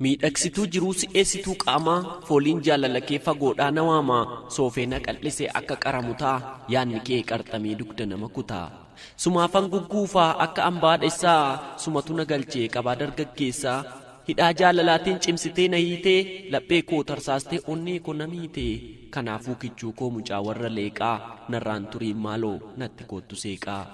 Miidhagsituu jiruu si'eessituu qaamaa fooliin jaalala kee fagoodhaa na waama soofee na qal'ise akka qaramutaa yaanni kee qarxamee dugda nama kutaa. Sumaafan gugguufaa akka ambaadhessaa sumatu na galchee qabaa dargaggeessaa hidhaa jaalalaatiin cimsitee na hiitee laphee koo tarsaastee onnee koo na miitee kanaafuu kichuu koo mucaa warra leeqaa narraan turiin maaloo natti koottu seeqaa.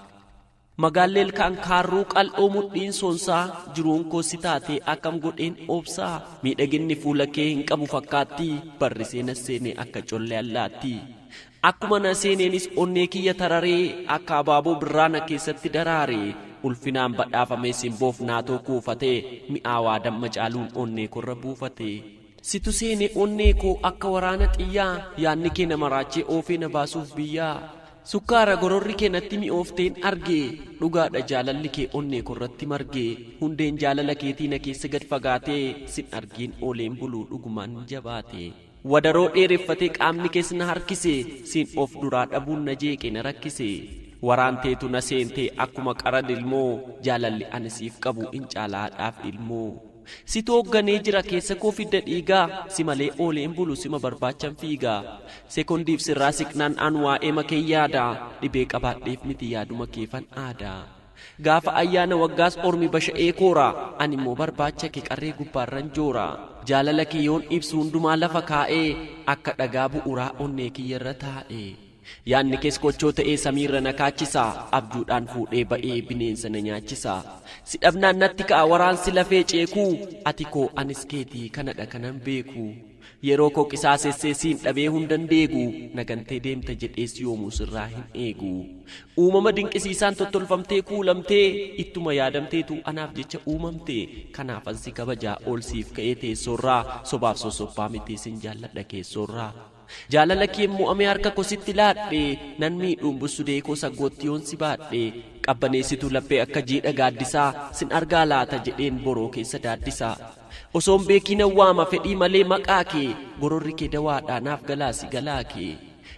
Magaallee ilkaan kaarruu qal'oo mudhiin soonsaa jiruun koo si taatee akkam godheen oobsaa miidhaginni fuula kee hin qabu fakkaatti barrisee na seenee akka collee allaatti. Akkuma na seeneenis onnee kiyya tararee akka abaaboo birraa na keessatti daraare ulfinaan badhaafamee simboof naatoo kuufatee mi'aawaa damma caaluun onnee korra buufate. Situ seenee onnee koo akka waraana xiyyaa yaanni kee na maraachee oofee na baasuuf biyyaa. Sukkaara gororri kee natti mi'oofteen arge dhugaadha jaalalli kee onnee korratti marge hundeen jaalala keetii na keessa gad fagaatee sin argiin ooleen buluu dhugumaan jabaate. Wadaroo dheereffatee qaamni kees na harkise siin of duraa dhabuun na jeeqe na rakkise. Waraanteetu na seentee akkuma qara lilmoo jaalalli ani siif qabu in caalaadhaaf ilmoo. Si toogganee jira keessa koo fidda dhiigaa si malee ooleen bulu sima barbaachan fiigaa. Sekondiif sirraa siqnaan an waa'ee makee yaada dhibee qabaadheef miti yaaduma keefan aadaa. Gaafa ayyaana waggaas ormi basha'ee koora ani immoo barbaacha kee qarree gubbaarran joora. Jaalala kee yoon ibsu hundumaa lafa kaa'ee akka dhagaa bu'uuraa onnee kiyyarra taa'e. Yaanni kees kochoo ta'ee samiirra na kaachisa abjuudhaan fuudhee ba'ee bineensa na nyaachisa. Si dhabnaan natti ka'a waraansi lafee ceekuu ati koo anis keetii kanadha kanan beeku. Yeroo koo qisaasessee siin dhabee hundan deegu nagantee deemta jedhees yoomuu sirraa hin eegu. Uumama dinqisiisaan tottolfamtee kuulamtee ittuma yaadamteetu anaaf jecha uumamte kanaafan si kabajaa ol siif ka'ee teessoorraa sobaaf sossobbaa miti sin jaalladha keessoorraa. Jaalala kee mo'amee harka koo sitti laadhe nan miidhuun bussudee koo saggootti yoon si baadhe qabbaneessituu laphee akka jiidha gaaddisaa sin argaa laata jedheen boroo keessa daaddisaa. Osoon beekiin waama fedhii malee maqaa kee gororri kee dawaadhaa naaf galaasi galaa kee.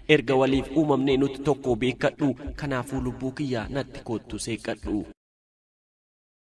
Erga waliif uumamnee nuti tokko beekadhu kanaafuu lubbuu kiyya natti koottu seeqadhu.